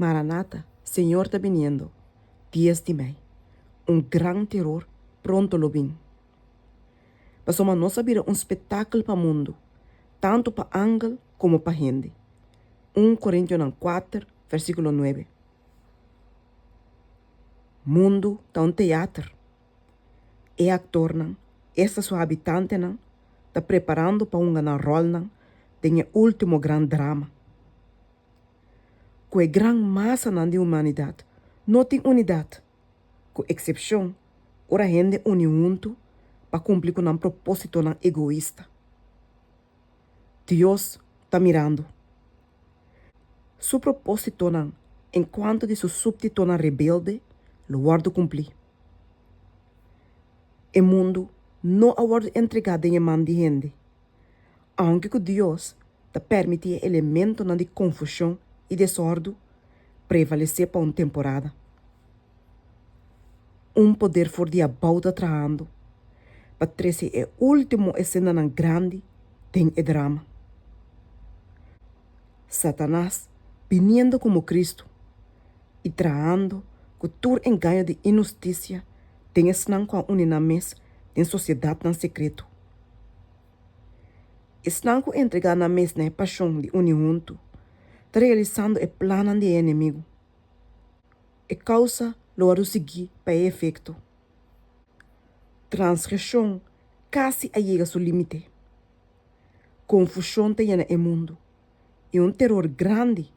Maranata, Señor ta biniendo, dies di mei. Un gran teror pronto lo bin. Pasobra nos a bira un spetakel pa mundu, tantu pa angel komo pa hende. Un Korintionan kuater, versíkulo nuebe. Mundu ta un teater. E aktornan, esta su habitantenan, ta preparando pa hunga nan ròlnan den e último gran drama. Ku e gran masanan di humanidat no tin unidat, ku eksepshon ora hende uni huntu pa kumpli ku nan propósitonan egoista. Dios ta mirando. Su propósitonan en kuanto di su súpditonan rebelde lo wòrdu kumplí. E mundu no a wòrdu entregá den e man di hende, ounke ku Dios ta permití e elementonan di konfushon i desòrdu prevalesé pa un temporada. Un poder for di abou ta trahando pa trese e último esenanan grandi den e drama. Satanas biniendo komo Kristu i trahando ku tur engaño di inhustisia den esnan ku a uni nan mes den sosiedatnan sekreto. Esnan ku entregá nan mes na e pashon di uni huntu ta realisando e plannan di e enemigu. E kousa lo wòrdu sigui pa e efekto. Transgreshon kasi a yega su límite. Konfushon ta yena e mundu, i un teror grandi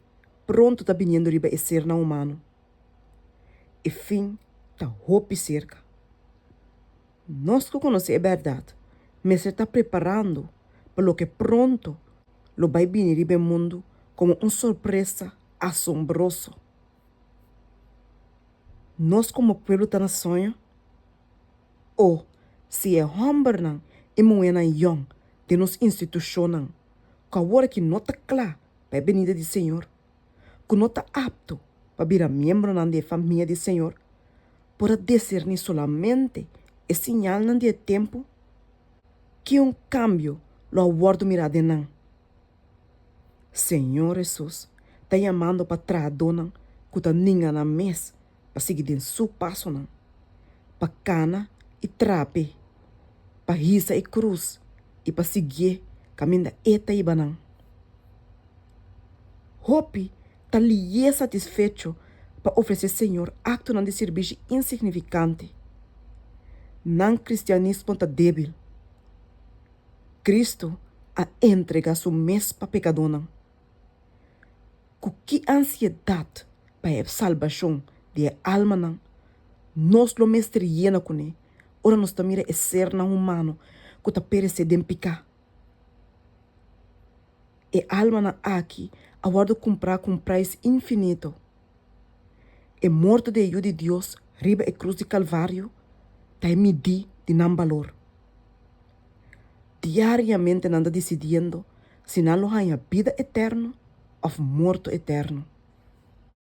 pronto ta biniendo riba e sernan humano. E fin ta hopi serka. Nos ku konosé e bèrdat mester ta preparando pa loke pronto lo bai bini riba e mundu komo un sorpresa asombroso. Nos komo pueblo ta na soño? O si e hòmbernan i muhénan yòn den nos institushonnan ku awor aki no ta kla pa e benida di Señor, ku no ta apto pa bira miembronan di e famia di Señor, por a diserní solamente e siñalnan di e tempu? Ki un kambio lo a wòrdu mirá den nan? Señor Hesus ta yamando pa trahadónan ku ta ninga nan mes pa sigui den Su pasonan, pa kana i traha p'e, pa hisa e krus i pa siguié kaminda E ta hiba nan. Hopi ta lié satisfecho pa ofresé Señor aktonan di sirbishi insignifikante. Nan kristianismo ta débil. Kristu a entregá su mes pa pekadónan. Ku ki ansiedat pa e salbashon di e almanan nos lo mester yena kuné ora nos ta mira e sernan humano ku ta peresé den piká! E almanan aki a wòrdu kumprá ku un preis infinito. E morto di e Yu di Dios riba e krus di Kalvario ta e midí di nan balor. Diariamente nan ta disidiendo si nan lo haña bida eterno òf morto eterno.